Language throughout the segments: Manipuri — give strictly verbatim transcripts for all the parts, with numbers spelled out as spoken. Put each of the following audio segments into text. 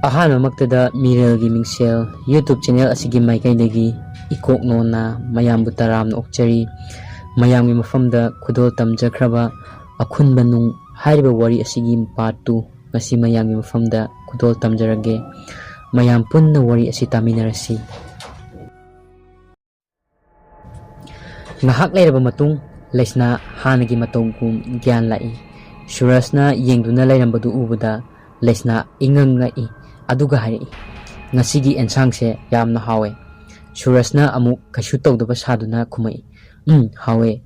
ꯑꯍꯥꯟꯕꯃꯛꯇꯗ ꯃꯤꯔꯦꯜꯒꯤ ꯃꯤꯡꯁꯦꯜ YouTube ꯆꯦꯅꯦꯜ ꯑꯁꯤꯒꯤ ꯃꯥꯏꯀꯩꯗꯒꯤ ꯏꯀꯣꯛ ꯅꯣꯟꯅ ꯃꯌꯥꯝꯕꯨ ꯇꯔꯥꯝꯅ ꯑꯣꯛꯆꯔꯤ꯫ ꯃꯌꯥꯝꯒꯤ ꯃꯐꯝꯗ ꯈꯨꯗꯣꯜ ꯇꯝꯖꯈ꯭ꯔꯕ ꯑꯈꯨꯟꯕ ꯅꯨꯡ ꯍꯥꯏꯔꯤꯕ ꯋꯥꯔꯤ ꯑꯁꯤꯒꯤ ꯄꯥꯔꯠ ꯇꯨ ꯉꯁꯤ ꯃꯌꯥꯝꯒꯤ ꯃꯐꯝꯗ ꯈꯨꯗꯣꯜ ꯇꯝꯖꯔꯒꯦ꯫ ꯃꯌꯥꯝ ꯄꯨꯟꯅ ꯋꯥꯔꯤ ꯑꯁꯤ ꯇꯥꯃꯤꯟꯅꯔꯁꯤ꯫ ꯉꯥꯏꯍꯥꯛ ꯂꯩꯔꯕ ꯃꯇꯨꯡ ꯂꯩꯁꯅꯥ ꯍꯥꯟꯅꯒꯤ ꯃꯇꯧꯒꯨꯝ ꯒ꯭ꯌꯥꯟ ꯂꯥꯛꯏ꯫ ꯁꯨꯔꯖꯅ ꯌꯦꯡꯗꯨꯅ ꯂꯩꯔꯝꯕꯗꯨ ꯎꯕꯗ ꯂꯩꯁꯅꯥ ꯏꯉꯪ ꯉꯛꯏ꯫ ꯑꯗꯨꯒ ꯍꯥꯏꯔꯛꯏ, "ꯉꯁꯤꯒꯤ ꯑꯦꯟꯁꯥꯡꯁꯦ ꯌꯥꯝꯅ ꯍꯥꯎꯋꯦ꯫" ꯁꯨꯔꯖꯅ ꯑꯃꯨꯛ ꯀꯩꯁꯨ ꯇꯧꯗꯕ ꯁꯥꯗꯨꯅ ꯈꯨꯝꯃꯛꯏ, "ꯎꯝ, ꯍꯥꯎꯋꯦ꯫"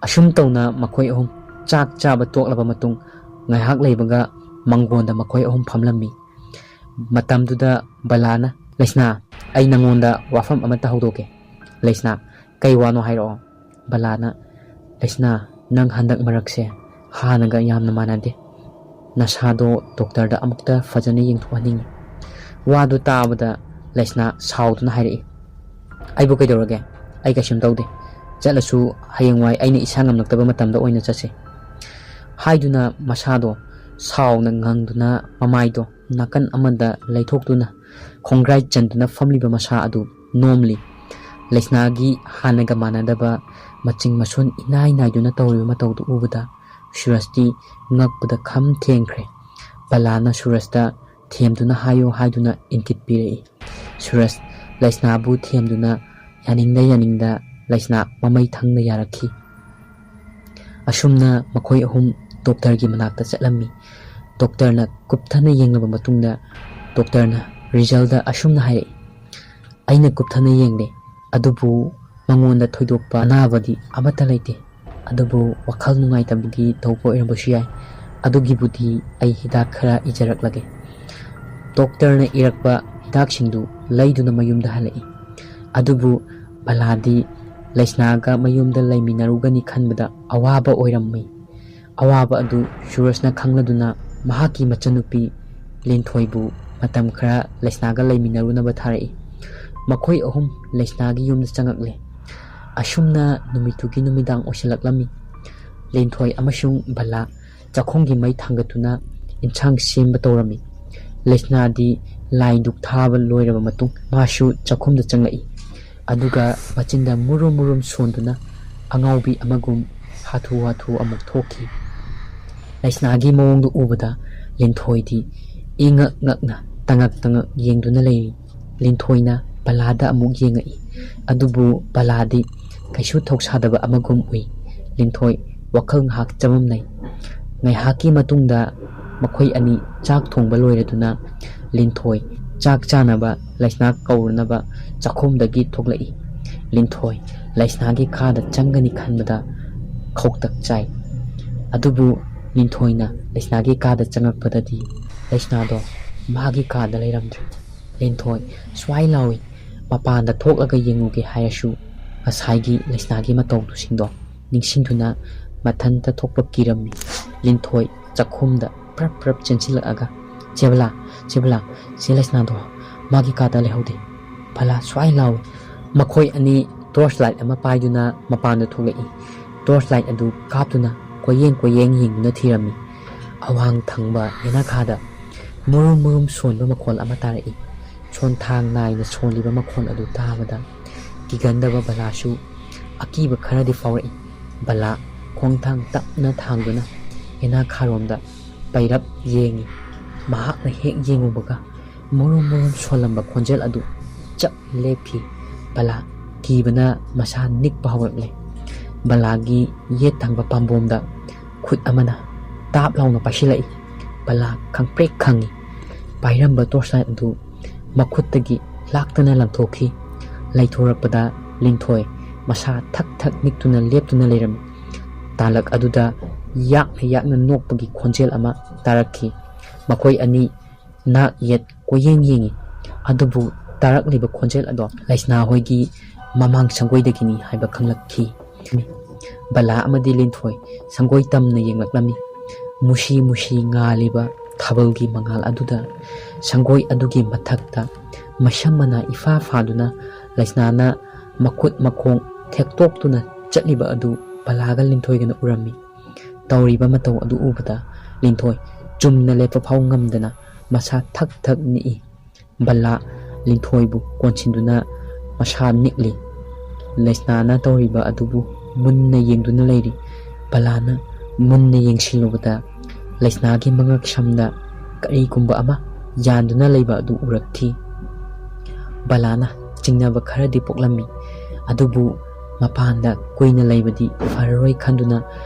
ꯑꯁꯨꯝ ꯇꯧꯅ ꯃꯈꯣꯏ ꯑꯍꯨꯝ ꯆꯥꯛ ꯆꯥꯕ ꯇꯣꯛꯂꯕ ꯃꯇꯨꯡ ꯉꯥꯏꯍꯥꯛ ꯂꯩꯕꯒ ꯃꯪꯒꯣꯟꯗ ꯃꯈꯣꯏ ꯑꯍꯨꯝ ꯐꯝꯂꯝꯃꯤ꯫ ꯃꯇꯝꯗꯨꯗ ꯕꯂꯥꯅ, "ꯂꯩꯁꯅꯥ, ꯑꯩ ꯅꯪꯉꯣꯟꯗ ꯋꯥꯐꯝ ꯑꯃꯠꯇ ꯍꯧꯗꯣꯛꯀꯦ꯫" "ꯂꯩꯁꯅꯥ, ꯀꯩ ꯋꯥꯅꯣ ꯍꯥꯏꯔꯛꯑꯣ꯫" ꯕꯂꯥꯅ, "ꯂꯩꯁꯅꯥ, ꯅꯪ ꯍꯟꯗꯛ ꯃꯔꯛꯁꯦ ꯍꯥꯟꯅꯒ ꯌꯥꯝꯅ ꯃꯥꯟꯅꯗꯦ꯫ ꯅꯁꯥꯗꯣ ꯗꯣꯛꯇꯔꯗ ꯑꯃꯨꯛꯇ ꯐꯖꯅ ꯌꯦꯡꯊꯣꯛꯍꯟꯅꯤꯡꯉꯤ꯫" ꯋꯥꯗꯨ ꯇꯥꯕꯗ ꯂꯩꯁꯅꯥ ꯁꯥꯎꯗꯨꯅ ꯍꯥꯏꯔꯛꯏ, "ꯑꯩꯕꯨ ꯀꯩꯗꯧꯔꯒꯦ? ꯑꯩ ꯀꯩꯁꯨꯝ ꯇꯧꯗꯦ꯫ ꯆꯠꯂꯁꯨ ꯍꯌꯦꯡꯋꯥꯏ ꯑꯩꯅ ꯏꯁꯥ ꯉꯝꯂꯛꯇꯕ ꯃꯇꯝꯗ ꯑꯣꯏꯅ ꯆꯠꯁꯤ꯫" ꯍꯥꯏꯗꯨꯅ ꯃꯁꯥꯗꯣ ꯁꯥꯎꯅ ꯉꯪꯗꯨꯅ ꯃꯃꯥꯏꯗꯣ ꯅꯥꯀꯟ ꯑꯃꯗ ꯂꯩꯊꯣꯛꯇꯨꯅ ꯈꯣꯡꯒ꯭ꯔꯥꯏ ꯆꯟꯗꯨꯅ ꯐꯝꯂꯤꯕ ꯃꯁꯥ ꯑꯗꯨ ꯅꯣꯝꯂꯤ꯫ ꯂꯩꯁꯅꯥꯒꯤ ꯍꯥꯟꯅꯒ ꯃꯥꯟꯅꯗꯕ ꯃꯆꯤꯡ ꯃꯁꯣꯟ ꯏꯅꯥꯏ ꯅꯥꯏꯗꯨꯅ ꯇꯧꯔꯤꯕ ꯃꯇꯧꯗꯨ ꯎꯕꯗ ꯁꯨꯔꯖꯇꯤ ꯉꯛꯄꯗ ꯈꯝ ꯊꯦꯡꯈ꯭ꯔꯦ꯫ ꯕꯂꯥꯅ ꯁꯨꯔꯖꯇ "ꯊꯦꯝꯗꯨꯅ ꯍꯥꯏꯌꯨ" ꯍꯥꯏꯗꯨꯅ ꯏꯪꯒꯤꯠ ꯄꯤꯔꯛꯏ꯫ ꯁꯨꯔꯖ ꯂꯩꯁꯅꯥꯕꯨ ꯊꯦꯝꯗꯨꯅ ꯌꯥꯅꯤꯡꯗ ꯌꯥꯅꯤꯡꯗ ꯂꯩꯁꯅꯥ ꯃꯃꯩ ꯊꯪꯅ ꯌꯥꯔꯛꯈꯤ꯫ ꯑꯁꯨꯝꯅ ꯃꯈꯣꯏ ꯑꯍꯨꯝ ꯗꯣꯛꯇꯔꯒꯤ ꯃꯅꯥꯛꯇ ꯆꯠꯂꯝꯃꯤ꯫ ꯗꯣꯛꯇꯔꯅ ꯀꯨꯞꯊꯅ ꯌꯦꯡꯂꯕ ꯃꯇꯨꯡꯗ ꯗꯣꯛꯇꯔꯅ ꯔꯤꯖꯜꯗ ꯑꯁꯨꯝꯅ ꯍꯥꯏꯔꯛꯏ, "ꯑꯩꯅ ꯀꯨꯞꯊꯅ ꯌꯦꯡꯂꯦ, ꯑꯗꯨꯕꯨ ꯃꯉꯣꯟꯗ ꯊꯣꯏꯗꯣꯛꯄ ꯑꯅꯥꯕꯗꯤ ꯑꯃꯠꯇ ꯂꯩꯇꯦ꯫ ꯑꯗꯨꯕꯨ ꯋꯥꯈꯜ ꯅꯨꯡꯉꯥꯏꯇꯕꯒꯤ ꯇꯧꯕ ꯑꯣꯏꯔꯝꯕꯁꯨ ꯌꯥꯏ꯫ ꯑꯗꯨꯒꯤꯕꯨꯗꯤ ꯑꯩ ꯍꯤꯗꯥꯛ ꯈꯔ ꯏꯖꯔꯛꯂꯒꯦ꯫" ꯗꯣꯛꯇꯔꯅ ꯏꯔꯛꯄ ꯍꯤꯗꯥꯛꯁꯤꯡꯗꯨ ꯂꯩꯗꯨꯅ ꯃꯌꯨꯝꯗ ꯍꯜꯂꯛꯏ꯫ ꯑꯗꯨꯕꯨ ꯕꯂꯥꯗꯤ ꯂꯩꯁꯅꯥꯒ ꯃꯌꯨꯝꯗ ꯂꯩꯃꯤꯟꯅꯔꯨꯒꯅꯤ ꯈꯟꯕꯗ ꯑꯋꯥꯕ ꯑꯣꯏꯔꯝꯃꯤ꯫ ꯑꯋꯥꯕ ꯑꯗꯨ ꯁꯨꯔꯖꯅ ꯈꯪꯂꯗꯨꯅ ꯃꯍꯥꯛꯀꯤ ꯃꯆꯟꯅꯨꯄꯤ ꯂꯤꯟꯊꯣꯏꯕꯨ ꯃꯇꯝ ꯈꯔ ꯂꯩꯁꯅꯥꯒ ꯂꯩꯃꯤꯟꯅꯔꯨꯅꯕ ꯊꯥꯔꯛꯏ꯫ ꯃꯈꯣꯏ ꯑꯍꯨꯝ ꯂꯩꯁꯅꯥꯒꯤ ꯌꯨꯝꯗ ꯆꯪꯉꯛꯂꯦ꯫ ꯑꯁꯨꯝꯅ ꯅꯨꯃꯤꯠꯇꯨꯒꯤ ꯅꯨꯃꯤꯗꯥꯡ ꯑꯣꯏꯁꯤꯜꯂꯛꯂꯝꯃꯤ꯫ ꯂꯤꯟꯊꯣꯏ ꯑꯃꯁꯨꯡ ꯕꯂꯥ ꯆꯥꯛꯈꯨꯝꯒꯤ ꯃꯩ ꯊꯥꯡꯒꯠꯇꯨꯅ ꯏꯟꯁꯥꯡ ꯁꯦꯝꯕ ꯇꯧꯔꯝꯃꯤ꯫ ꯂꯩꯁꯅꯥꯗꯤ ꯂꯥꯏ ꯙꯨꯛ ꯊꯥꯕ ꯂꯣꯏꯔꯕ ꯃꯇꯨꯡ ꯃꯥꯁꯨ ꯆꯥꯛꯈꯨꯝꯗ ꯆꯪꯂꯛꯏ꯫ ꯑꯗꯨꯒ ꯃꯆꯤꯟꯗ ꯃꯨꯔꯨꯝ ꯃꯨꯔꯨꯝ ꯁꯣꯟꯗꯨꯅ ꯑꯉꯥꯎꯕꯤ ꯑꯃꯒꯨꯝ ꯍꯥꯊꯨ ꯍꯥꯊꯨ ꯑꯃꯨꯛ ꯊꯣꯛꯈꯤ꯫ ꯂꯩꯁꯅꯥꯒꯤ ꯃꯑꯣꯡꯗꯨ ꯎꯕꯗ ꯂꯤꯟꯊꯣꯏꯗꯤ ꯏꯉꯛ ꯉꯛꯅ ꯇꯉꯛ ꯇꯉꯛ ꯌꯦꯡꯗꯨꯅ ꯂꯩꯔꯤ꯫ ꯂꯤꯟꯊꯣꯏꯅ ꯕꯂꯥꯗ ꯑꯃꯨꯛ ꯌꯦꯡꯉꯛꯏ꯫ ꯑꯗꯨꯕꯨ ꯕꯂꯥꯗꯤ ꯀꯩꯁꯨ ꯊꯧꯁꯥꯗꯕ ꯑꯃꯒꯨꯝ ꯎꯏ꯫ ꯂꯤꯟꯊꯣꯏ ꯋꯥꯈꯜ ꯉꯥꯏꯍꯥꯛ ꯆꯃꯝꯅꯩ꯫ ꯉꯥꯏꯍꯥꯛꯀꯤ ꯃꯇꯨꯡꯗ ꯃꯈꯣꯏ ꯑꯅꯤ ꯆꯥꯛ ꯊꯣꯡꯕ ꯂꯣꯏꯔꯗꯨꯅ ꯂꯤꯟꯊꯣꯏ ꯆꯥꯛ ꯆꯥꯅꯕ ꯂꯩꯁꯅꯥ ꯀꯧꯔꯨꯅꯕ ꯆꯥꯛꯈꯨꯝꯗꯒꯤ ꯊꯣꯛꯂꯛꯏ꯫ ꯂꯤꯟꯊꯣꯏ ꯂꯩꯁꯅꯥꯒꯤ ꯀꯥꯗ ꯆꯪꯒꯅꯤ ꯈꯟꯕꯗ ꯈꯧꯇꯛ ꯆꯥꯏ꯫ ꯑꯗꯨꯕꯨ ꯂꯤꯟꯊꯣꯏꯅ ꯂꯩꯁꯅꯥꯒꯤ ꯀꯥꯗ ꯆꯪꯉꯛꯄꯗꯗꯤ ꯂꯩꯁꯅꯥꯗꯣ ꯃꯥꯒꯤ ꯀꯥꯗ ꯂꯩꯔꯝꯗ꯭ꯔꯦ꯫ ꯂꯤꯟꯊꯣꯏ ꯁ꯭ꯋꯥꯏ ꯂꯥꯎꯏ, ꯃꯄꯥꯟꯗ ꯊꯣꯛꯂꯒ ꯌꯦꯡꯉꯨꯒꯦ ꯍꯥꯏꯔꯁꯨ ꯉꯁꯥꯏꯒꯤ ꯂꯩꯁꯅꯥꯒꯤ ꯃꯇꯧꯗꯨꯁꯤꯡꯗꯣ ꯅꯤꯡꯁꯤꯡꯗꯨꯅ ꯃꯊꯟꯇ ꯊꯣꯛꯄ ꯀꯤꯔꯝꯃꯤ꯫ ꯂꯤꯟꯊꯣꯏ ꯆꯥꯛꯈꯨꯝꯗ ꯄ꯭ꯔꯞ ꯄ꯭ꯔꯞ ꯆꯦꯟꯁꯤꯜꯂꯛꯑꯒ, "ꯆꯦ ꯕꯂꯥ, ꯆꯦ ꯕꯂꯥ, ꯆꯦ ꯂꯩꯁꯅꯥꯗꯣ ꯃꯥꯒꯤ ꯀꯥꯗ ꯂꯩꯍꯧꯗꯦ꯫ ꯕꯂꯥ, ꯁ꯭ꯋꯥꯏ ꯂꯥꯎ!" ꯃꯈꯣꯏ ꯑꯅꯤ ꯇꯣꯔꯆ ꯂꯥꯏꯠ ꯑꯃ ꯄꯥꯏꯗꯨꯅ ꯃꯄꯥꯟꯗ ꯊꯣꯛꯂꯛꯏ꯫ ꯇꯣꯔꯆ ꯂꯥꯏꯠ ꯑꯗꯨ ꯀꯥꯞꯇꯨꯅ ꯀꯣꯏꯌꯦꯡ ꯀꯣꯏꯌꯦꯡ ꯌꯦꯡꯗꯨꯅ ꯊꯤꯔꯝꯃꯤ꯫ ꯑꯋꯥꯡ ꯊꯪꯕ ꯌꯦꯅꯥꯈꯥꯗ ꯃꯨꯔꯨꯝ ꯃꯨꯔꯨꯝ ꯁꯣꯟꯕ ꯃꯈꯣꯜ ꯑꯃ ꯇꯥꯔꯛꯏ꯫ ꯁꯣꯟꯊꯥꯡ ꯅꯥꯏꯅ ꯁꯣꯜꯂꯤꯕ ꯃꯈꯣꯜ ꯑꯗꯨ ꯇꯥꯕꯗ ꯀꯤꯒꯟꯗꯕ ꯕꯂꯥꯁꯨ ꯑꯀꯤꯕ ꯈꯔꯗꯤ ꯐꯥꯎꯔꯛꯏ꯫ ꯕꯂꯥ ꯈꯣꯡꯊꯥꯡ ꯇꯞꯅ ꯊꯥꯡꯗꯨꯅ ꯌꯦꯅꯥꯈꯥꯔꯣꯝꯗ ꯄꯩꯔꯞ ꯌꯦꯡꯉꯤ꯫ ꯃꯍꯥꯛꯅ ꯍꯦꯛ ꯌꯦꯡꯉꯨꯕꯒ ꯃꯨꯔꯨꯝ ꯃꯨꯔꯨꯝ ꯁꯣꯜꯂꯝꯕ ꯈꯣꯟꯖꯦꯜ ꯑꯗꯨ ꯆꯞ ꯂꯦꯞꯈꯤ꯫ ꯕꯂꯥ ꯀꯤꯕꯅ ꯃꯁꯥ ꯅꯤꯛꯄ ꯍꯧꯔꯛꯂꯦ꯫ ꯕꯂꯥꯒꯤ ꯌꯦꯠ ꯊꯪꯕ ꯄꯥꯝꯕꯣꯝꯗ ꯈꯨꯠ ꯑꯃꯅ ꯇꯥꯞ ꯂꯥꯎꯅ ꯄꯥꯏꯁꯤꯜꯂꯛꯏ꯫ ꯕꯂꯥ ꯈꯪꯄ꯭ꯔꯦꯛ ꯈꯪꯉꯤ꯫ ꯄꯥꯏꯔꯝꯕ ꯇꯣꯔꯆ ꯂꯥꯏꯠ ꯑꯗꯨ ꯃꯈꯨꯠꯇꯒꯤ ꯂꯥꯛꯇꯅ ꯂꯪꯊꯣꯛꯈꯤ꯫ ꯂꯩꯊꯣꯔꯛꯄꯗ ꯂꯤꯟꯊꯣꯏ ꯃꯁꯥ ꯊꯛ ꯊꯛ ꯅꯤꯛꯇꯨꯅ ꯂꯦꯞꯇꯨꯅ ꯂꯩꯔꯝꯃꯤ꯫ ꯇꯥꯂꯛ ꯑꯗꯨꯗ ꯌꯥꯛꯅ ꯌꯥꯛꯅ ꯅꯣꯛꯄꯒꯤ ꯈꯣꯟꯖꯦꯜ ꯑꯃ ꯇꯥꯔꯛꯈꯤ꯫ ꯃꯈꯣꯏ ꯑꯅꯤ ꯅꯥꯛ ꯌꯦꯠ ꯀꯣꯏꯌꯦꯡ ꯌꯦꯡꯉꯤ꯫ ꯑꯗꯨꯕꯨ ꯇꯥꯔꯛꯂꯤꯕ ꯈꯣꯟꯖꯦꯜ ꯑꯗꯣ ꯂꯩꯁꯅꯥ ꯍꯣꯏꯒꯤ ꯃꯃꯥꯡ ꯁꯪꯒꯣꯏꯗꯒꯤꯅꯤ ꯍꯥꯏꯕ ꯈꯪꯂꯛꯈꯤ꯫ ꯕꯂꯥ ꯑꯃꯗꯤ ꯂꯤꯟꯊꯣꯏ ꯁꯪꯒꯣꯏ ꯇꯝꯅ ꯌꯦꯡꯂꯛꯂꯝꯃꯤ꯫ ꯃꯨꯁꯤ ꯃꯨꯁꯤ ꯉꯥꯜꯂꯤꯕ ꯊꯥꯕꯜꯒꯤ ꯃꯉꯥꯜ ꯑꯗꯨꯗ ꯁꯪꯒꯣꯏ ꯑꯗꯨꯒꯤ ꯃꯊꯛꯇ ꯃꯁꯝ ꯃꯅꯥ ꯏꯐꯥ ꯐꯥꯗꯨꯅ ꯂꯩꯁꯅꯥꯅ ꯃꯈꯨꯠ ꯃꯈꯣꯡ ꯊꯦꯛꯇꯣꯛꯇꯨꯅ ꯆꯠꯂꯤꯕ ꯑꯗꯨ ꯕꯂꯥꯒ ꯂꯤꯟꯊꯣꯏꯒꯅ ꯎꯔꯝꯃꯤ꯫ ꯇꯧꯔꯤꯕ ꯃꯇꯧ ꯑꯗꯨ ꯎꯕꯗ ꯂꯤꯟꯊꯣꯏ ꯆꯨꯝꯅ ꯂꯦꯞꯄ ꯐꯥꯎ ꯉꯝꯗꯅ ꯃꯁꯥ ꯊꯛ ꯊꯛ ꯅꯤꯛꯏ꯫ ꯕꯂꯥ ꯂꯤꯟꯊꯣꯏꯕꯨ ꯀꯣꯟꯁꯤꯟꯗꯨꯅ ꯃꯁꯥ ꯅꯤꯛꯂꯤ꯫ ꯂꯩꯁꯅꯥꯅ ꯇꯧꯔꯤꯕ ꯑꯗꯨꯕꯨ ꯃꯨꯟꯅ ꯌꯦꯡꯗꯨꯅ ꯂꯩꯔꯤ꯫ ꯕꯂꯥꯅ ꯃꯨꯟꯅ ꯌꯦꯡꯁꯤꯜꯂꯨꯕꯗ ꯂꯩꯁꯅꯥꯒꯤ ꯃꯉꯛ ꯁꯝꯗ ꯀꯔꯤꯒꯨꯝꯕ ꯑꯃ ꯌꯥꯟꯗꯨꯅ ꯂꯩꯕ ꯑꯗꯨ ꯎꯔꯛꯈꯤ꯫ ꯕꯂꯥꯅ ꯆꯤꯡꯅꯕ ꯈꯔꯗꯤ ꯄꯣꯛꯂꯝꯃꯤ, ꯑꯗꯨꯕꯨ ꯃꯄꯥꯟꯗ ꯀꯨꯏꯅ ꯂꯩꯕꯗꯤ ꯐꯔꯔꯣꯏ ꯈꯟꯗꯨꯅ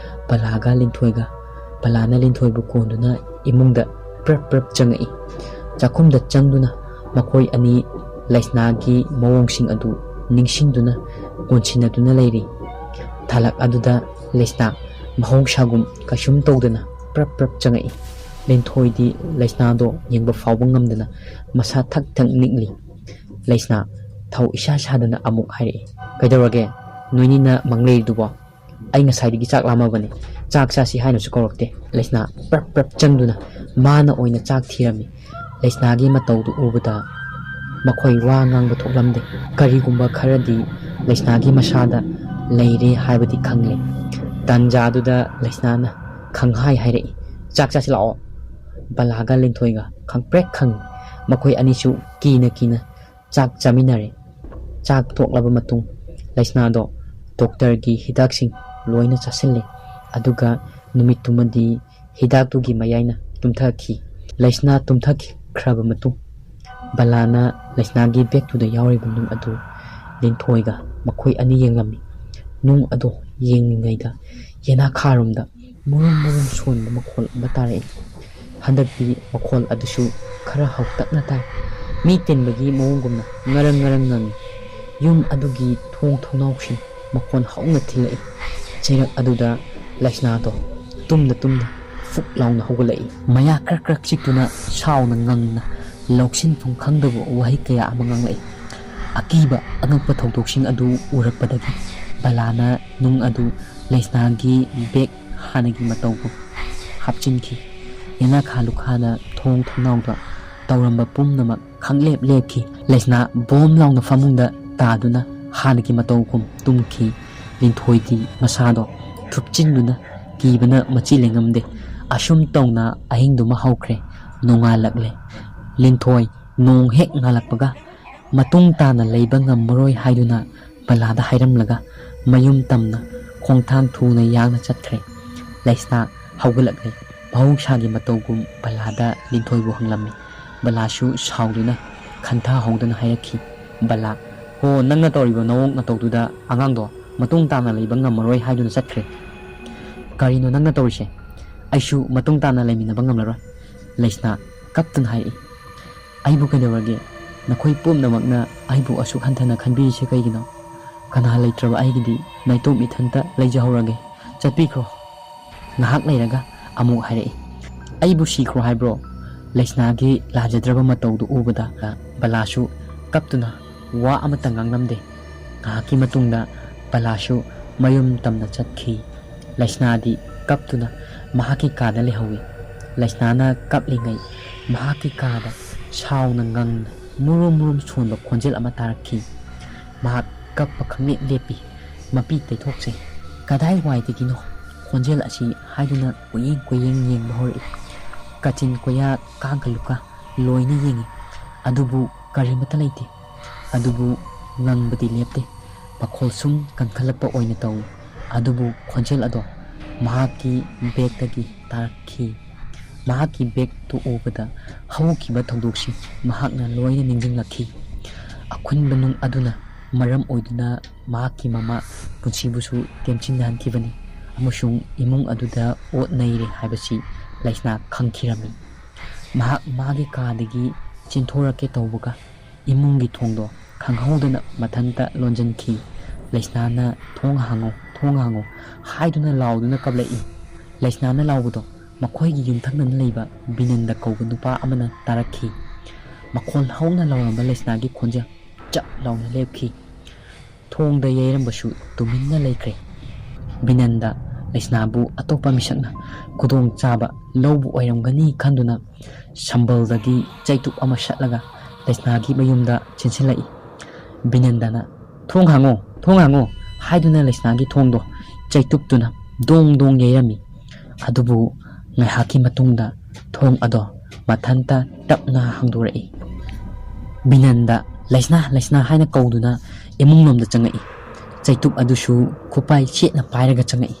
ꯕꯂꯥꯒ ꯂꯤꯟꯊꯣꯏꯒ, ꯕꯂꯥꯅ ꯂꯤꯟꯊꯣꯏꯕꯨ ꯀꯣꯟꯗꯨꯅ ꯏꯃꯨꯡꯗ ꯄ꯭ꯔꯞ ꯄ꯭ꯔꯞ ꯆꯪꯉꯛꯏ꯫ ꯆꯥꯛꯈꯨꯝꯗ ꯆꯪꯗꯨꯅ ꯃꯈꯣꯏ ꯑꯅꯤ ꯂꯩꯁꯅꯥꯒꯤ ꯃꯑꯣꯡꯁꯤꯡ ꯑꯗꯨ ꯅꯤꯡꯁꯤꯡꯗꯨꯅ ꯀꯣꯟꯁꯤꯟꯅꯗꯨꯅ ꯂꯩꯔꯤ꯫ ꯊꯥꯂꯛ ꯑꯗꯨꯗ ꯂꯩꯁꯅꯥ ꯃꯍꯧꯁꯥꯒꯨꯝ ꯀꯩꯁꯨꯝ ꯇꯧꯗꯅ ꯄ꯭ꯔꯞ ꯄ꯭ꯔꯞ ꯆꯪꯉꯛꯏ꯫ ꯂꯤꯟꯊꯣꯏꯗꯤ ꯂꯩꯁꯅꯥꯗꯣ ꯌꯦꯡꯕ ꯐꯥꯎꯕ ꯉꯝꯗꯅ ꯃꯁꯥ ꯊꯛ ꯊꯛ ꯅꯤꯛꯂꯤ꯫ ꯂꯩꯁꯅꯥ ꯊꯧ ꯏꯁꯥ ꯁꯥꯗꯅ ꯑꯃꯨꯛ ꯍꯥꯏꯔꯛꯏ, "ꯀꯩꯗꯧꯔꯒꯦ? ꯅꯣꯏꯅꯤꯅ ꯃꯪ ꯂꯩꯔꯤꯗꯨꯕꯣ? ꯑꯩ ꯉꯁꯥꯏꯗꯒꯤ ꯆꯥꯛ ꯂꯥꯝꯃꯕꯅꯤ꯫ ꯆꯥꯛ ꯆꯥꯁꯤ ꯍꯥꯏꯅꯁꯨ ꯀꯧꯔꯛꯇꯦ꯫" ꯂꯩꯁꯅꯥ ꯄ꯭ꯔꯞ ꯄ꯭ꯔꯞ ꯆꯪꯗꯨꯅ ꯃꯥꯅ ꯑꯣꯏꯅ ꯆꯥꯛ ꯊꯤꯔꯝꯃꯤ꯫ ꯂꯩꯁꯅꯥꯒꯤ ꯃꯇꯧꯗꯨ ꯎꯕꯗ ꯃꯈꯣꯏ ꯋꯥ ꯉꯥꯡꯕ ꯊꯣꯛꯂꯝꯗꯦ꯫ ꯀꯔꯤꯒꯨꯝꯕ ꯈꯔꯗꯤ ꯂꯩꯁꯅꯥꯒꯤ ꯃꯁꯥꯗ ꯂꯩꯔꯦ ꯍꯥꯏꯕꯗꯤ ꯈꯪꯂꯦ꯫ ꯇꯥꯟꯖꯥꯗꯨꯗ ꯂꯩꯁꯅꯥꯅ ꯈꯪꯍꯥꯏ ꯍꯥꯏꯔꯛꯏ, "ꯆꯥꯛ ꯆꯥꯁꯤ ꯂꯥꯛꯑꯣ꯫" ꯕꯂꯥꯒ ꯂꯤꯟꯊꯣꯏꯒ ꯈꯪꯄ꯭ꯔꯦꯛ ꯈꯪꯏ꯫ ꯃꯈꯣꯏ ꯑꯅꯤꯁꯨ ꯀꯤꯅ ꯀꯤꯅ ꯆꯥꯛ ꯆꯥꯃꯤꯟꯅꯔꯦ꯫ ꯆꯥꯛ ꯇꯣꯛꯂꯕ ꯃꯇꯨꯡ ꯂꯩꯁꯅꯥꯗꯣ ꯗꯣꯛꯇꯔꯒꯤ ꯍꯤꯗꯥꯛꯁꯤꯡ ꯂꯣꯏꯅ ꯆꯥꯁꯤꯜꯂꯦ꯫ ꯑꯗꯨꯒ ꯅꯨꯃꯤꯠꯇꯨꯃꯗꯤ ꯍꯤꯗꯥꯛꯇꯨꯒꯤ ꯃꯌꯥꯏꯅ ꯇꯨꯝꯊꯈꯤ꯫ ꯂꯩꯁꯅꯥ ꯇꯨꯝꯊꯈ꯭ꯔꯕ ꯃꯇꯨꯡ ꯕꯂꯥꯅ ꯂꯩꯁꯅꯥꯒꯤ ꯕꯦꯛꯇꯨꯗ ꯌꯥꯎꯔꯤꯕ ꯅꯨꯡ ꯑꯗꯨ ꯂꯤꯟꯊꯣꯏꯒ ꯃꯈꯣꯏ ꯑꯅꯤ ꯌꯦꯡꯂꯝꯃꯤ꯫ ꯅꯨꯡ ꯑꯗꯣ ꯌꯦꯡꯂꯤꯉꯩꯗ ꯌꯦꯅꯥꯈꯥꯔꯣꯝꯗ ꯃꯨꯔꯨꯝ ꯃꯨꯔꯨꯝ ꯁꯣꯟꯕ ꯃꯈꯣꯜ ꯑꯃ ꯇꯥꯔꯛꯏ꯫ ꯍꯟꯗꯛꯇꯤ ꯃꯈꯣꯜ ꯑꯗꯨꯁꯨ ꯈꯔ ꯍꯧꯇꯛꯅ ꯇꯥꯏ꯫ ꯃꯤ ꯇꯤꯟꯕꯒꯤ ꯃꯑꯣꯡꯒꯨꯝꯅ ꯉꯔꯪ ꯉꯔꯪ ꯉꯪꯏ꯫ ꯌꯨꯝ ꯑꯗꯨꯒꯤ ꯊꯣꯡ ꯊꯣꯡꯅꯥꯎꯁꯤꯡ ꯃꯈꯣꯟ ꯍꯧꯅ ꯊꯤꯜꯂꯛꯏ꯫ ꯆꯩꯔꯛ ꯑꯗꯨꯗ ꯂꯩꯁꯅꯥꯗꯣ ꯇꯨꯝꯅ ꯇꯨꯝꯅ ꯐꯨꯛ ꯂꯥꯎꯅ ꯍꯧꯒꯠꯂꯛꯏ꯫ ꯃꯌꯥ ꯀ꯭ꯔꯛ ꯀ꯭ꯔꯛ ꯆꯤꯛꯇꯨꯅ ꯁꯥꯎꯅ ꯉꯪꯅ ꯂꯧꯁꯤꯟꯐꯝ ꯈꯪꯗꯕ ꯋꯥꯍꯩ ꯀꯌꯥ ꯑꯃ ꯉꯥꯡꯂꯛꯏ꯫ ꯑꯀꯤꯕ ꯑꯉꯛꯄ ꯊꯧꯗꯣꯛꯁꯤꯡ ꯑꯗꯨ ꯎꯔꯛꯄꯗꯒꯤ ꯕꯂꯥꯅ ꯅꯨꯡ ꯑꯗꯨ ꯂꯩꯁꯅꯥꯒꯤ ꯕꯦꯛ ꯍꯥꯟꯅꯒꯤ ꯃꯇꯧꯒꯨꯝ ꯍꯥꯞꯆꯤꯟꯈꯤ꯫ ꯌꯦꯅꯥꯈꯥ ꯂꯨꯈꯥꯅ ꯊꯣꯡ ꯊꯣꯡꯅꯥꯎꯗ ꯇꯧꯔꯝꯕ ꯄꯨꯝꯅꯃꯛ ꯈꯪꯂꯦꯞ ꯂꯦꯞꯈꯤ꯫ ꯂꯩꯁꯅꯥ ꯕꯣꯝ ꯂꯥꯎꯅ ꯐꯃꯨꯡꯗ ꯇꯥꯗꯨꯅ ꯍꯥꯟꯅꯒꯤ ꯃꯇꯧꯒꯨꯝ ꯇꯨꯝꯈꯤ꯫ ꯂꯤꯟꯊꯣꯏꯗꯤ ꯃꯁꯥꯗꯣ ꯊꯨꯞꯆꯤꯟꯗꯨꯅ ꯀꯤꯕꯅ ꯃꯆꯤ ꯂꯩꯉꯝꯗꯦ꯫ ꯑꯁꯨꯝ ꯇꯧꯅ ꯑꯍꯤꯡꯗꯨꯃ ꯍꯧꯈ꯭ꯔꯦ꯫ ꯅꯣꯡꯉꯥꯜꯂꯛꯂꯦ꯫ ꯂꯤꯟꯊꯣꯏ ꯅꯣꯡ ꯍꯦꯛ ꯉꯥꯜꯂꯛꯄꯒ ꯃꯇꯨꯡ ꯇꯥꯅ ꯂꯩꯕ ꯉꯝꯃꯔꯣꯏ ꯍꯥꯏꯗꯨꯅ ꯕꯂꯥꯗ ꯍꯥꯏꯔꯝꯂꯒ ꯃꯌꯨꯝ ꯇꯝꯅ ꯈꯣꯡꯊꯥꯡ ꯊꯨꯅ ꯌꯥꯡꯅ ꯆꯠꯈ꯭ꯔꯦ꯫ ꯂꯩꯁꯅꯥ ꯍꯧꯒꯠꯂꯛꯂꯦ꯫ ꯃꯍꯧꯁꯥꯒꯤ ꯃꯇꯧꯒꯨꯝ ꯕꯂꯥꯗ ꯂꯤꯟꯊꯣꯏꯕꯨ ꯍꯪꯂꯝꯃꯤ꯫ ꯕꯂꯥꯁꯨ ꯁꯥꯎꯗꯨꯅ ꯈꯟꯊꯍꯧꯗꯅ ꯍꯥꯏꯔꯛꯈꯤ, "ꯕꯂꯥ, ꯍꯣ, ꯅꯪꯅ ꯇꯧꯔꯤꯕ ꯅꯑꯣꯡ ꯅꯇꯧꯗꯨꯗ ꯑꯉꯥꯡꯗꯣ ꯃꯇꯨꯡ ꯇꯥꯅ ꯂꯩꯕ ꯉꯝꯃꯔꯣꯏ ꯍꯥꯏꯗꯨꯅ ꯆꯠꯈ꯭ꯔꯦ꯫ ꯀꯔꯤꯅꯣ ꯅꯪꯅ ꯇꯧꯔꯤꯁꯦ? ꯑꯩꯁꯨ ꯃꯇꯨꯡ ꯇꯥꯅ ꯂꯩꯃꯤꯟꯅꯕ ꯉꯝꯂꯔꯣꯏ꯫" ꯂꯩꯁꯅꯥ ꯀꯞꯇꯨꯅ ꯍꯥꯏꯔꯛꯏ, "ꯑꯩꯕꯨ ꯀꯩꯗꯧꯔꯒꯦ? ꯅꯈꯣꯏ ꯄꯨꯝꯅꯃꯛꯅ ꯑꯩꯕꯨ ꯑꯁꯨꯛ ꯍꯟꯊꯅ ꯈꯟꯕꯤꯔꯤꯁꯦ ꯀꯩꯒꯤꯅꯣ? ꯀꯅꯥ ꯂꯩꯇ꯭ꯔꯕ ꯑꯩꯒꯤꯗꯤ ꯅꯥꯏꯇꯣꯝ ꯏꯊꯟꯇ ꯂꯩꯖꯍꯧꯔꯒꯦ꯫ ꯆꯠꯄꯤꯈ꯭ꯔꯣ꯫" ꯉꯥꯏꯍꯥꯛ ꯂꯩꯔꯒ ꯑꯃꯨꯛ ꯍꯥꯏꯔꯛꯏ, "ꯑꯩꯕꯨ ꯁꯤꯈ꯭ꯔꯣ ꯍꯥꯏꯕ꯭ꯔꯣ?" ꯂꯩꯁꯅꯥꯒꯤ ꯂꯥꯖꯗ꯭ꯔꯕ ꯃꯇꯧꯗꯨ ꯎꯕꯗ ꯕꯂꯥꯁꯨ ꯀꯞꯇꯨꯅ ꯋꯥ ꯑꯃꯠꯇ ꯉꯥꯡꯂꯝꯗꯦ꯫ ꯉꯥꯏꯍꯥꯛꯀꯤ ꯃꯇꯨꯡꯗ ꯕꯂꯥꯁꯨ ꯃꯌꯨꯝ ꯇꯝꯅ ꯆꯠꯈꯤ꯫ ꯂꯩꯁꯅꯥꯗꯤ ꯀꯞꯇꯨꯅ ꯃꯍꯥꯛꯀꯤ ꯀꯥꯗ ꯂꯩꯍꯧꯏ꯫ ꯂꯩꯁꯅꯥꯅ ꯀꯞꯂꯤꯉꯩ ꯃꯍꯥꯛꯀꯤ ꯀꯥꯗ ꯁꯥꯎꯅ ꯉꯪꯅ ꯃꯨꯔꯨꯝ ꯃꯨꯔꯨꯝ ꯁꯣꯟꯕ ꯈꯣꯟꯖꯦꯜ ꯑꯃ ꯇꯥꯔꯛꯈꯤ꯫ ꯃꯍꯥꯛ ꯀꯞꯄ ꯈꯪꯂꯦꯞ ꯂꯦꯞꯄꯤ꯫ ꯃꯄꯤ ꯇꯩꯊꯣꯛꯆꯩ꯫ "ꯀꯗꯥꯏꯋꯥꯏꯗꯒꯤꯅꯣ ꯈꯣꯟꯖꯦꯜ ꯑꯁꯤ?" ꯍꯥꯏꯗꯨꯅ ꯀꯣꯏꯌꯦꯡ ꯀꯣꯏꯌꯦꯡ ꯌꯦꯡꯕ ꯍꯧꯔꯛꯏ꯫ ꯀꯥꯆꯤꯟ ꯀꯣꯌꯥ, ꯀꯥꯡꯒ ꯂꯨꯀꯥ ꯂꯣꯏꯅ ꯌꯦꯡꯉꯤ, ꯑꯗꯨꯕꯨ ꯀꯔꯤꯃꯠꯇ ꯂꯩꯇꯦ꯫ ꯑꯗꯨꯕꯨ ꯉꯪꯕꯗꯤ ꯂꯦꯞꯇꯦ꯫ ꯃꯈꯣꯜ ꯁꯨꯝ ꯀꯟꯈꯠꯂꯛꯄ ꯑꯣꯏꯅ ꯇꯧꯏ꯫ ꯑꯗꯨꯕꯨ ꯈꯣꯟꯖꯦꯜ ꯑꯗꯣ ꯃꯍꯥꯛꯀꯤ ꯕꯦꯒꯇꯒꯤ ꯇꯥꯔꯛꯈꯤ꯫ ꯃꯍꯥꯛꯀꯤ ꯕꯦꯒꯇꯨ ꯎꯕꯗ ꯍꯧꯈꯤꯕ ꯊꯧꯗꯣꯛꯁꯤꯡ ꯃꯍꯥꯛꯅ ꯂꯣꯏꯅ ꯅꯤꯡꯁꯤꯡꯂꯛꯈꯤ꯫ ꯑꯈꯨꯟꯕ ꯅꯨꯡ ꯑꯗꯨꯅ ꯃꯔꯝ ꯑꯣꯏꯗꯨꯅ ꯃꯍꯥꯛꯀꯤ ꯃꯃꯥ ꯄꯨꯟꯁꯤꯕꯨꯁꯨ ꯇꯦꯝꯆꯤꯟꯅꯍꯟꯈꯤꯕꯅꯤ ꯑꯃꯁꯨꯡ ꯏꯃꯨꯡ ꯑꯗꯨꯗ ꯑꯣꯠ ꯅꯩꯔꯦ ꯍꯥꯏꯕꯁꯤ ꯂꯩꯁꯅꯥ ꯈꯪꯈꯤꯔꯝꯃꯤ꯫ ꯃꯍꯥꯛ ꯃꯥꯒꯤ ꯀꯥꯗꯒꯤ ꯆꯦꯟꯊꯣꯔꯛꯀꯦ ꯇꯧꯕꯒ ꯏꯃꯨꯡꯒꯤ ꯊꯣꯡꯗꯣ ꯈꯪꯍꯧꯗꯅ ꯃꯊꯟꯇ ꯂꯣꯟꯁꯤꯟꯈꯤ꯫ ꯂꯩꯁꯅꯥꯅ, "ꯊꯣꯡ ꯍꯥꯡꯉꯣ, ꯊꯣꯡ ꯍꯥꯡꯉꯣ" ꯍꯥꯏꯗꯨꯅ ꯂꯥꯎꯗꯨꯅ ꯀꯞꯂꯛꯏ꯫ ꯂꯩꯁꯅꯥꯅ ꯂꯥꯎꯕꯗꯣ ꯃꯈꯣꯏꯒꯤ ꯌꯨꯝꯊꯪꯅꯅ ꯂꯩꯕ ꯕꯤꯅꯟꯗ ꯀꯧꯕ ꯅꯨꯄꯥ ꯑꯃꯅ ꯇꯥꯔꯛꯈꯤ꯫ ꯃꯈꯣꯜ ꯍꯧꯅ ꯂꯥꯎꯔꯝꯕ ꯂꯩꯁꯅꯥꯒꯤ ꯈꯣꯟꯖꯦꯜ ꯆꯞ ꯂꯥꯎꯅ ꯂꯦꯞꯈꯤ꯫ ꯊꯣꯡꯗ ꯌꯩꯔꯝꯕꯁꯨ ꯇꯨꯃꯤꯟꯅ ꯂꯩꯈ꯭ꯔꯦ꯫ ꯕꯤꯅꯟꯗ ꯂꯩꯁꯅꯥꯕꯨ ꯑꯇꯣꯞꯄ ꯃꯤꯁꯛꯅ ꯈꯨꯗꯣꯡ ꯆꯥꯕ ꯂꯧꯕ ꯑꯣꯏꯔꯝꯒꯅꯤ ꯈꯟꯗꯨꯅ ꯁꯝꯕꯜꯗꯒꯤ ꯆꯩꯇꯨꯞ ꯑꯃ ꯁꯠꯂꯒ ꯂꯩꯁꯅꯥꯒꯤ ꯃꯌꯨꯝꯗ ꯆꯦꯟꯁꯤꯜꯂꯛꯏ꯫ ꯕꯤꯅꯟꯗꯅ, "ꯊꯣꯡ ꯍꯥꯡꯉꯣ, ꯊꯣꯡ ꯍꯥꯡꯉꯣ" ꯍꯥꯏꯗꯨꯅ ꯂꯩꯁꯅꯥꯒꯤ ꯊꯣꯡꯗꯣ ꯆꯩꯇꯨꯞꯇꯨꯅ ꯗꯣꯡ ꯗꯣꯡ ꯌꯩꯔꯝꯃꯤ꯫ ꯑꯗꯨꯕꯨ ꯉꯥꯏꯍꯥꯛꯀꯤ ꯃꯇꯨꯡꯗ ꯊꯣꯡ ꯑꯗꯣ ꯃꯊꯟꯇ ꯇꯞꯅ ꯍꯥꯡꯗꯣꯔꯛꯏ꯫ ꯕꯤꯅꯟꯗ, "ꯂꯩꯁꯅꯥ, ꯂꯩꯁꯅꯥ" ꯍꯥꯏꯅ ꯀꯧꯗꯨꯅ ꯏꯃꯨꯡꯂꯣꯝꯗ ꯆꯪꯉꯛꯏ꯫ ꯆꯩꯇꯨꯞ ꯑꯗꯨꯁꯨ ꯈꯨꯄꯥꯏ ꯁꯦꯠꯅ ꯄꯥꯏꯔꯒ ꯆꯪꯉꯛꯏ꯫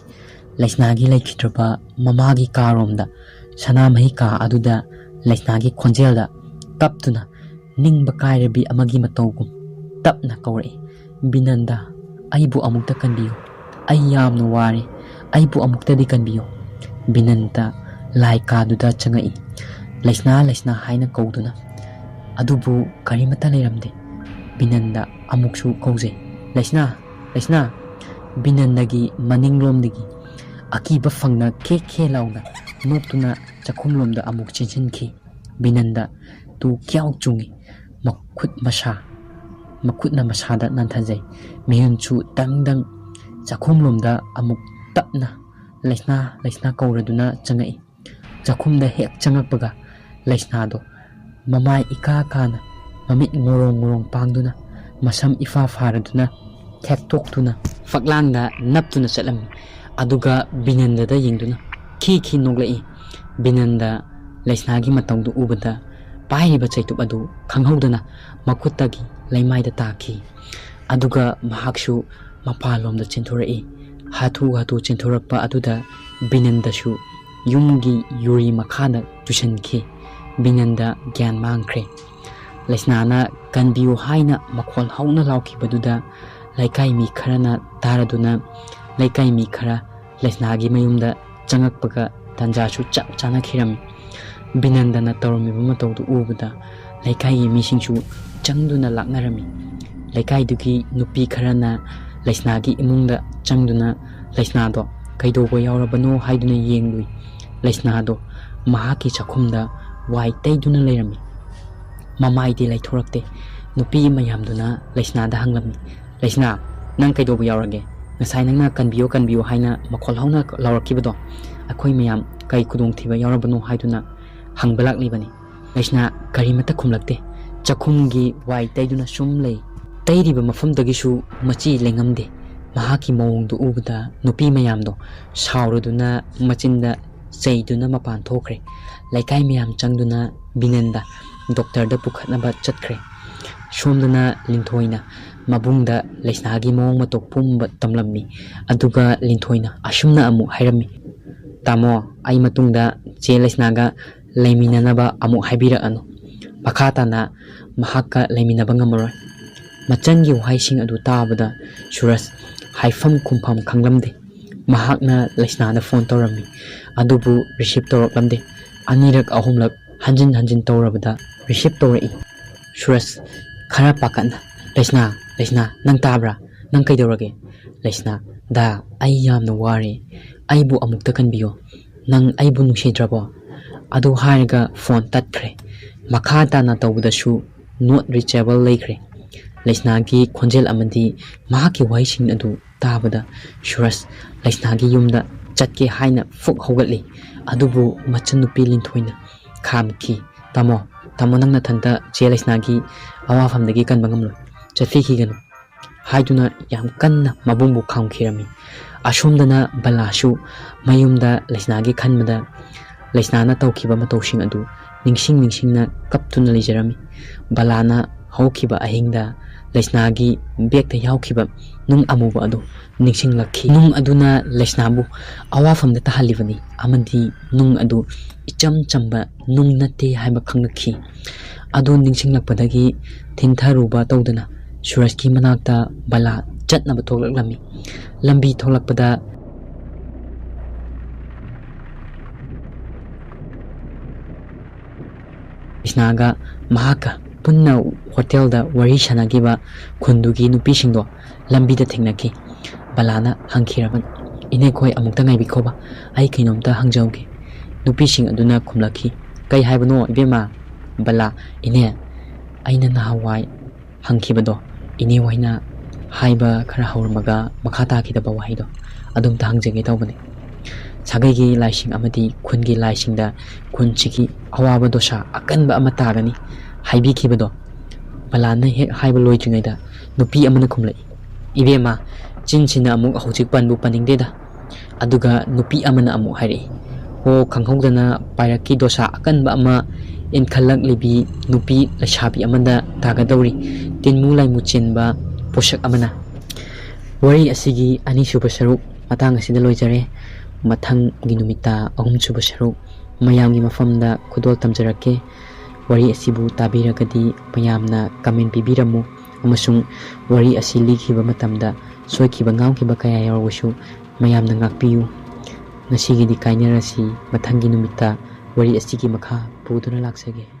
ꯂꯩꯁꯅꯥꯒꯤ ꯂꯩꯈꯤꯗ꯭ꯔꯕ ꯃꯃꯥꯒꯤ ꯀꯥꯔꯣꯝꯗ, ꯁꯅꯥꯃꯍꯤ ꯀꯥ ꯑꯗꯨꯗ ꯂꯩꯁꯅꯥꯒꯤ ꯈꯣꯟꯖꯦꯜꯗ ꯀꯞꯇꯨꯅ ꯅꯤꯡꯕ ꯀꯥꯏꯔꯕꯤ ꯑꯃꯒꯤ ꯃꯇꯧꯒꯨꯝ ꯇꯞꯅ ꯀꯧꯔꯛꯏ, "ꯕꯤꯅꯟꯗ, ꯑꯩꯕꯨ ꯑꯃꯨꯛꯇ ꯀꯟꯕꯤꯌꯨ꯫ ꯑꯩ ꯌꯥꯝꯅ ꯋꯥꯔꯦ꯫ ꯑꯩꯕꯨ ꯑꯃꯨꯛꯇꯗꯤ ꯀꯟꯕꯤꯌꯨ꯫" ꯕꯤꯅꯟꯗ ꯂꯥꯏ ꯀꯥꯗꯨꯗ ꯆꯪꯉꯛꯏ꯫ "ꯂꯩꯁꯅꯥ, ꯂꯩꯁꯅꯥ" ꯍꯥꯏꯅ ꯀꯧꯗꯨꯅ꯫ ꯑꯗꯨꯕꯨ ꯀꯔꯤꯃꯠꯇ ꯂꯩꯔꯝꯗꯦ꯫ ꯕꯤꯅꯟꯗ ꯑꯃꯨꯛꯁꯨ ꯀꯧꯖꯩ, "ꯂꯩꯁꯅꯥ, ꯂꯩꯁꯅꯥ!" ꯕꯤꯅꯟꯗꯒꯤ ꯃꯅꯤꯡꯂꯣꯝꯗꯒꯤ ꯑꯀꯤꯕ ꯐꯪꯅ ꯈꯦ ꯈꯦ ꯂꯥꯎꯅ ꯅꯣꯛꯇꯨꯅ ꯆꯥꯛꯈꯨꯝꯂꯣꯝꯗ ꯑꯃꯨꯛ ꯆꯦꯟꯁꯤꯟꯈꯤ꯫ ꯕꯤꯅꯟꯗ ꯇꯨ ꯀ꯭ꯌꯥꯎ ꯆꯨꯡꯉꯤ꯫ ꯃꯈꯨꯠ ꯃꯁꯥ, ꯃꯈꯨꯠꯅ ꯃꯁꯥꯗ ꯅꯥꯟꯊꯖꯩ꯫ ꯃꯤꯍꯨꯟꯁꯨ ꯗꯪ ꯗꯪ꯫ ꯆꯥꯛꯈꯨꯝꯂꯣꯝꯗ ꯑꯃꯨꯛ ꯇꯞꯅ "ꯂꯩꯁꯅꯥ, ꯂꯩꯁꯅꯥ" ꯀꯧꯔꯗꯨꯅ ꯆꯪꯉꯛꯏ꯫ ꯆꯥꯛꯈꯨꯝꯗ ꯍꯦꯛ ꯆꯪꯉꯛꯄꯒ ꯂꯩꯁꯅꯥꯗꯣ ꯃꯃꯥꯏ ꯏꯀꯥ ꯀꯥꯅ, ꯃꯃꯤꯠ ꯉꯣꯔꯣꯡ ꯉꯣꯔꯣꯡ ꯄꯥꯡꯗꯨꯅ, ꯃꯁꯝ ꯏꯐꯥ ꯐꯥꯔꯗꯨꯅ, ꯊꯦꯛꯇꯣꯛꯇꯨꯅ ꯐꯛꯂꯥꯡꯗ ꯅꯞꯇꯨꯅ ꯆꯠꯂꯝꯃꯤ꯫ ꯑꯗꯨꯒ ꯕꯤꯅꯟꯗꯗ ꯌꯦꯡꯗꯨꯅ ꯈꯤ ꯈꯤ ꯅꯣꯛꯂꯛꯏ꯫ ꯕꯤꯅꯟꯗ ꯂꯩꯁꯅꯥꯒꯤ ꯃꯇꯧꯗꯨ ꯎꯕꯗ ꯄꯥꯏꯔꯤꯕ ꯆꯩꯇꯨꯞ ꯑꯗꯨ ꯈꯪꯍꯧꯗꯅ ꯃꯈꯨꯠꯇꯒꯤ ꯂꯩꯃꯥꯏꯗ ꯇꯥꯈꯤ꯫ ꯑꯗꯨꯒ ꯃꯍꯥꯛꯁꯨ ꯃꯄꯥꯟꯂꯣꯝꯗ ꯆꯦꯟꯊꯣꯔꯛꯏ꯫ ꯍꯥꯊꯨ ꯍꯥꯊꯨ ꯆꯦꯟꯊꯣꯔꯛꯄ ꯑꯗꯨꯗ ꯕꯤꯅꯟꯗꯁꯨ ꯌꯨꯝꯒꯤ ꯌꯨꯔꯤ ꯃꯈꯥꯗ ꯇꯨꯁꯟꯈꯤ꯫ ꯕꯤꯅꯟꯗ ꯒ꯭ꯌꯥꯟ ꯃꯥꯡꯈ꯭ꯔꯦ꯫ ꯂꯩꯁꯅꯥꯅ "ꯀꯟꯕꯤꯌꯨ" ꯍꯥꯏꯅ ꯃꯈꯣꯜ ꯍꯧꯅ ꯂꯥꯎꯈꯤꯕꯗꯨꯗ ꯂꯩꯀꯥꯏ ꯃꯤ ꯈꯔꯅ ꯇꯥꯔꯗꯨꯅ ꯂꯩꯀꯥꯏ ꯃꯤ ꯈꯔ ꯂꯩꯁꯅꯥꯒꯤ ꯃꯌꯨꯝꯗ ꯆꯪꯉꯛꯄꯒ ꯇꯟꯖꯥꯁꯨ ꯆꯞ ꯆꯥꯅꯈꯤꯔꯝꯃꯤ꯫ ꯕꯤꯅꯟꯗꯅ ꯇꯧꯔꯝꯃꯤꯕ ꯃꯇꯧꯗꯨ ꯎꯕꯗ ꯂꯩꯀꯥꯏꯒꯤ ꯃꯤꯁꯤꯡꯁꯨ ꯆꯪꯗꯨꯅ ꯂꯥꯛꯅꯔꯝꯃꯤ꯫ ꯂꯩꯀꯥꯏꯗꯨꯒꯤ ꯅꯨꯄꯤ ꯈꯔꯅ ꯂꯩꯁꯅꯥꯒꯤ ꯏꯃꯨꯡꯗ ꯆꯪꯗꯨꯅ ꯂꯩꯁꯅꯥꯗꯣ ꯀꯩꯗꯧꯕ ꯌꯥꯎꯔꯕꯅꯣ ꯍꯥꯏꯗꯨꯅ ꯌꯦꯡꯂꯨꯏ꯫ ꯂꯩꯁꯅꯥꯗꯣ ꯃꯍꯥꯛꯀꯤ ꯆꯥꯛꯈꯨꯝꯗ ꯋꯥꯏ ꯇꯩꯗꯨꯅ ꯂꯩꯔꯝꯃꯤ꯫ ꯃꯃꯥꯏꯗꯤ ꯂꯩꯊꯣꯔꯛꯇꯦ꯫ ꯅꯨꯄꯤ ꯃꯌꯥꯝꯗꯨꯅ ꯂꯩꯁꯅꯥꯗ ꯍꯪꯂꯝꯃꯤ, "ꯂꯩꯁꯅꯥ, ꯅꯪ ꯀꯩꯗꯧꯕ ꯌꯥꯎꯔꯒꯦ? ꯉꯁꯥꯏ ꯅꯪꯅ 'ꯀꯟꯕꯤꯌꯨ, ꯀꯟꯕꯤꯌꯨ' ꯍꯥꯏꯅ ꯃꯈꯣꯜ ꯍꯧꯅ ꯂꯥꯎꯔꯛꯈꯤꯕꯗꯣ, ꯑꯩꯈꯣꯏ ꯃꯌꯥꯝ ꯀꯔꯤ ꯈꯨꯗꯣꯡꯊꯤꯕ ꯌꯥꯎꯔꯕꯅꯣ?" ꯍꯥꯏꯗꯨꯅ ꯍꯪꯕ ꯂꯥꯛꯂꯤꯕꯅꯤ꯫ ꯂꯩꯁꯅꯥ ꯀꯔꯤꯃꯠꯇ ꯈꯨꯝꯂꯛꯇꯦ꯫ ꯆꯥꯛꯈꯨꯝꯒꯤ ꯋꯥꯏ ꯇꯩꯗꯨꯅ ꯁꯨꯝ ꯂꯩ꯫ ꯇꯩꯔꯤꯕ ꯃꯐꯝꯗꯒꯤꯁꯨ ꯃꯆꯤ ꯂꯦꯡꯉꯝꯗꯦ꯫ ꯃꯍꯥꯛꯀꯤ ꯃꯑꯣꯡꯗꯨ ꯎꯕꯗ ꯅꯨꯄꯤ ꯃꯌꯥꯝꯗꯣ ꯁꯥꯎꯔꯗꯨꯅ ꯃꯆꯤꯟꯗ ꯆꯩꯗꯨꯅ ꯃꯄꯥꯟ ꯊꯣꯛꯈ꯭ꯔꯦ꯫ ꯂꯩꯀꯥꯏ ꯃꯌꯥꯝ ꯆꯪꯗꯨꯅ ꯕꯤꯅꯟꯗ ꯗꯣꯛꯇꯔꯗ ꯄꯨꯈꯠꯅꯕ ꯆꯠꯈ꯭ꯔꯦ꯫ ꯁꯣꯝꯗꯅ ꯂꯤꯟꯊꯣꯏꯅ ꯃꯕꯨꯡꯗ ꯂꯩꯁꯅꯥꯒꯤ ꯃꯑꯣꯡ ꯃꯇꯧ ꯄꯨꯝꯕ ꯇꯝꯂꯝꯃꯤ꯫ ꯑꯗꯨꯒ ꯂꯤꯟꯊꯣꯏꯅ ꯑꯁꯨꯝꯅ ꯑꯃꯨꯛ ꯍꯥꯏꯔꯝꯃꯤ, "ꯇꯥꯃꯣ, ꯑꯩ ꯃꯇꯨꯡꯗ ꯆꯦ ꯂꯩꯁꯅꯥꯒ ꯂꯩꯃꯤꯟꯅꯅꯕ ꯑꯃꯨꯛ ꯍꯥꯏꯕꯤꯔꯛꯑꯅꯨ꯫ ꯃꯈꯥ ꯇꯥꯅ ꯃꯍꯥꯛꯀ ꯂꯩꯃꯤꯟꯅꯕ ꯉꯝꯃꯔꯣꯏ꯫" ꯃꯆꯟꯒꯤ ꯋꯥꯍꯩꯁꯤꯡ ꯑꯗꯨ ꯇꯥꯕꯗ ꯁꯨꯔꯖ ꯍꯥꯏꯐꯝ ꯈꯨꯝꯐꯝ ꯈꯪꯂꯝꯗꯦ꯫ ꯃꯍꯥꯛꯅ ꯂꯩꯁꯅꯥꯗ ꯐꯣꯟ ꯇꯧꯔꯝꯃꯤ, ꯑꯗꯨꯕꯨ ꯔꯤꯁꯤꯞ ꯇꯧꯔꯛꯂꯝꯗꯦ꯫ ꯑꯅꯤꯔꯛ ꯑꯍꯨꯝꯂꯛ ꯍꯟꯖꯤꯟ ꯍꯟꯖꯤꯟ ꯇꯧꯔꯕꯗ ꯔꯤꯁꯤꯞ ꯇꯧꯔꯛꯏ꯫ ꯁꯨꯔꯖ ꯈꯔ ꯄꯥꯈꯠꯅ, "ꯂꯩꯁꯅꯥ, ꯂꯩꯁꯅꯥ, ꯅꯪ ꯇꯥꯕ꯭ꯔꯥ? ꯅꯪ ꯀꯩꯗꯧꯔꯒꯦ?" ꯂꯩꯁꯅꯥ, "ꯗꯥ, ꯑꯩ ꯌꯥꯝꯅ ꯋꯥꯔꯦ꯫ ꯑꯩꯕꯨ ꯑꯃꯨꯛꯇ ꯀꯟꯕꯤꯌꯣ꯫ ꯅꯪ ꯑꯩꯕꯨ ꯅꯨꯡꯁꯤꯗ꯭ꯔꯕꯣ?" ꯑꯗꯨ ꯍꯥꯏꯔꯒ ꯐꯣꯟ ꯇꯠꯈ꯭ꯔꯦ꯫ ꯃꯈꯥ ꯇꯥꯅ ꯇꯧꯕꯗꯁꯨ not reachable ꯂꯩꯈ꯭ꯔꯦ꯫ ꯂꯩꯁꯅꯥꯒꯤ ꯈꯣꯟꯖꯦꯜ ꯑꯃꯗꯤ ꯃꯍꯥꯛꯀꯤ ꯋꯥꯍꯩꯁꯤꯡ ꯑꯗꯨ ꯇꯥꯕꯗ ꯁꯨꯔꯖ ꯂꯩꯁꯅꯥꯒꯤ ꯌꯨꯝꯗ ꯆꯠꯀꯦ ꯍꯥꯏꯅ ꯐꯨꯛ ꯍꯧꯒꯠꯂꯤ꯫ ꯑꯗꯨꯕꯨ ꯃꯆꯟꯅꯨꯄꯤ ꯂꯤꯟꯊꯣꯏꯅ ꯈꯥꯝꯈꯤ꯫ "ꯇꯥꯃꯣ, ꯇꯥꯃꯣ, ꯅꯪ ꯅꯊꯟꯇ ꯆꯦ ꯂꯩꯁꯅꯥꯒꯤ ꯑꯋꯥꯐꯝꯗꯒꯤ ꯀꯟꯕ ꯉꯝꯂꯣꯏ꯫ ꯆꯠꯄꯤꯈꯤꯒꯅꯨ" ꯍꯥꯏꯗꯨꯅ ꯌꯥꯝ ꯀꯟꯅ ꯃꯕꯨꯡꯕꯨ ꯈꯥꯝꯈꯤꯔꯝꯃꯤ꯫ ꯑꯁꯣꯝꯗꯅ ꯕꯂꯥꯁꯨ ꯃꯌꯨꯝꯗ ꯂꯩꯁꯅꯥꯒꯤ ꯈꯟꯕꯗ ꯂꯩꯁꯅꯥꯅ ꯇꯧꯈꯤꯕ ꯃꯇꯧꯁꯤꯡ ꯑꯗꯨ ꯅꯤꯡꯁꯤꯡ ꯅꯤꯡꯁꯤꯡꯅ ꯀꯞꯇꯨꯅ ꯂꯩꯖꯔꯝꯃꯤ꯫ ꯕꯂꯥꯅ ꯍꯧꯈꯤꯕ ꯑꯍꯤꯡꯗ ꯂꯩꯁꯅꯥꯒꯤ ꯕꯦꯛꯇ ꯌꯥꯎꯈꯤꯕ ꯅꯨꯡ ꯑꯃꯨꯕ ꯑꯗꯨ ꯅꯤꯡꯁꯤꯡꯂꯛꯈꯤ꯫ ꯅꯨꯡ ꯑꯗꯨꯅ ꯂꯩꯁꯅꯥꯕꯨ ꯑꯋꯥꯐꯝꯗ ꯇꯥꯍꯜꯂꯤꯕꯅꯤ ꯑꯃꯗꯤ ꯅꯨꯡ ꯑꯗꯨ ꯏꯆꯝ ꯆꯝꯕ ꯅꯨꯡ ꯅꯠꯇꯦ ꯍꯥꯏꯕ ꯈꯪꯂꯛꯈꯤ꯫ ꯑꯗꯨ ꯅꯤꯡꯁꯤꯡꯂꯛꯄꯗꯒꯤ ꯊꯤꯟꯊꯔꯨꯕ ꯇꯧꯗꯅ ꯁꯨꯔꯖꯀꯤ ꯃꯅꯥꯛꯇ ꯕꯂꯥ ꯆꯠꯅꯕ ꯊꯣꯛꯂꯛꯂꯝꯃꯤ꯫ ꯂꯝꯕꯤ ꯊꯣꯛꯂꯛꯄꯗ ꯂꯩꯁꯅꯥꯒ ꯃꯍꯥꯛꯀ ꯄꯨꯟꯅ ꯍꯣꯇꯦꯜꯗ ꯋꯥꯔꯤ ꯁꯥꯟꯅꯈꯤꯕ ꯈꯨꯟꯗꯨꯒꯤ ꯅꯨꯄꯤꯁꯤꯡꯗꯣ ꯂꯝꯕꯤꯗ ꯊꯦꯡꯅꯈꯤ꯫ ꯕꯂꯥꯅ ꯍꯪꯈꯤꯔꯕꯅꯤ, "ꯏꯅꯦꯈꯣꯏ, ꯑꯃꯨꯛꯇ ꯉꯥꯏꯕꯤꯈꯣꯕ, ꯑꯩ ꯀꯩꯅꯣꯝꯇ ꯍꯪꯖꯍꯧꯒꯦ꯫" ꯅꯨꯄꯤꯁꯤꯡ ꯑꯗꯨꯅ ꯈꯨꯝꯂꯛꯈꯤ, "ꯀꯩ ꯍꯥꯏꯕꯅꯣ ꯏꯕꯦꯝꯃ?" ꯕꯂꯥ, "ꯏꯅꯦ, ꯑꯩꯅ ꯅꯍꯥꯟꯋꯥꯏ ꯍꯪꯈꯤꯕꯗꯣ, ꯏꯅꯦ ꯍꯣꯏꯅ ꯍꯥꯏꯕ ꯈꯔ ꯍꯧꯔꯝꯃꯒ ꯃꯈꯥ ꯇꯥꯈꯤꯗꯕ ꯋꯥꯍꯩꯗꯣ, ꯑꯗꯨꯝꯇ ꯍꯪꯖꯒꯦ ꯇꯧꯕꯅꯤ꯫ ꯁꯥꯒꯩꯒꯤ ꯂꯥꯏꯁꯤꯡ ꯑꯃꯗꯤ ꯈꯨꯟꯒꯤ ꯂꯥꯏꯁꯤꯡꯗ ꯈꯨꯟꯁꯤꯒꯤ ꯑꯋꯥꯕ ꯗꯣꯁꯥ ꯑꯀꯟꯕ ꯑꯃ ꯇꯥꯒꯅꯤ ꯍꯥꯏꯕꯤꯈꯤꯕꯗꯣ?" ꯕꯂꯥꯅ ꯍꯦꯛ ꯍꯥꯏꯕ ꯂꯣꯏꯗ꯭ꯔꯤꯉꯩꯗ ꯅꯨꯄꯤ ꯑꯃꯅ ꯈꯨꯝꯂꯛꯏ, "ꯏꯕꯦꯝꯃ, ꯆꯤꯟꯁꯤꯅ ꯑꯃꯨꯛ ꯍꯧꯖꯤꯛ ꯄꯟꯕꯨ ꯄꯟꯅꯤꯡꯗꯦꯗ꯫" ꯑꯗꯨꯒ ꯅꯨꯄꯤ ꯑꯃꯅ ꯑꯃꯨꯛ ꯍꯥꯏꯔꯛꯏ, ꯍꯣ ꯈꯪꯍꯧꯗꯅ ꯄꯥꯏꯔꯛꯀꯤ ꯗꯣꯁꯥ ꯑꯀꯟꯕ ꯑꯃ ꯏꯟꯈꯠꯂꯛꯂꯤꯕꯤ ꯅꯨꯄꯤ ꯂꯩꯁꯥꯕꯤ ꯑꯃꯗ ꯇꯥꯒꯗꯧꯔꯤ꯫ ꯇꯤꯟꯃꯨ ꯂꯥꯏꯃꯨ ꯆꯦꯟꯕ ꯄꯣꯠꯁꯛ ꯑꯃꯅ꯫ ꯋꯥꯔꯤ ꯑꯁꯤꯒꯤ ꯑꯅꯤꯁꯨꯕ ꯁꯔꯨꯛ ꯃꯇꯥꯡ ꯑꯁꯤꯗ ꯂꯣꯏꯖꯔꯦ꯫ ꯃꯊꯪꯒꯤ ꯅꯨꯃꯤꯠꯇ ꯑꯍꯨꯝꯁꯨꯕ ꯁꯔꯨꯛ ꯃꯌꯥꯝꯒꯤ ꯃꯐꯝꯗ ꯈꯨꯗꯣꯜ ꯇꯝꯖꯔꯛꯀꯦ꯫ ꯋꯥꯔꯤ ꯑꯁꯤꯕꯨ ꯇꯥꯕꯤꯔꯒꯗꯤ ꯃꯌꯥꯝꯅ comment ꯄꯤꯕꯤꯔꯝꯃꯨ, ꯑꯃꯁꯨꯡ ꯋꯥꯔꯤ ꯑꯁꯤ ꯂꯤꯈꯤꯕ ꯃꯇꯝꯗ ꯁꯣꯏꯈꯤꯕ ꯉꯥꯝꯈꯤꯕ ꯀꯌꯥ ꯌꯥꯎꯔꯕꯁꯨ ꯃꯌꯥꯝꯅ ꯉꯥꯛꯄꯤꯌꯨ꯫ ꯉꯁꯤꯒꯤꯗꯤ ꯀꯥꯏꯅꯔꯁꯤ, ꯃꯊꯪꯒꯤ ꯅꯨꯃꯤꯠꯇ ꯋꯥꯔꯤ ꯑꯁꯤꯒꯤ ꯃꯈꯥ ꯄꯨꯗꯨꯅ ꯂꯥꯛꯆꯒꯦ꯫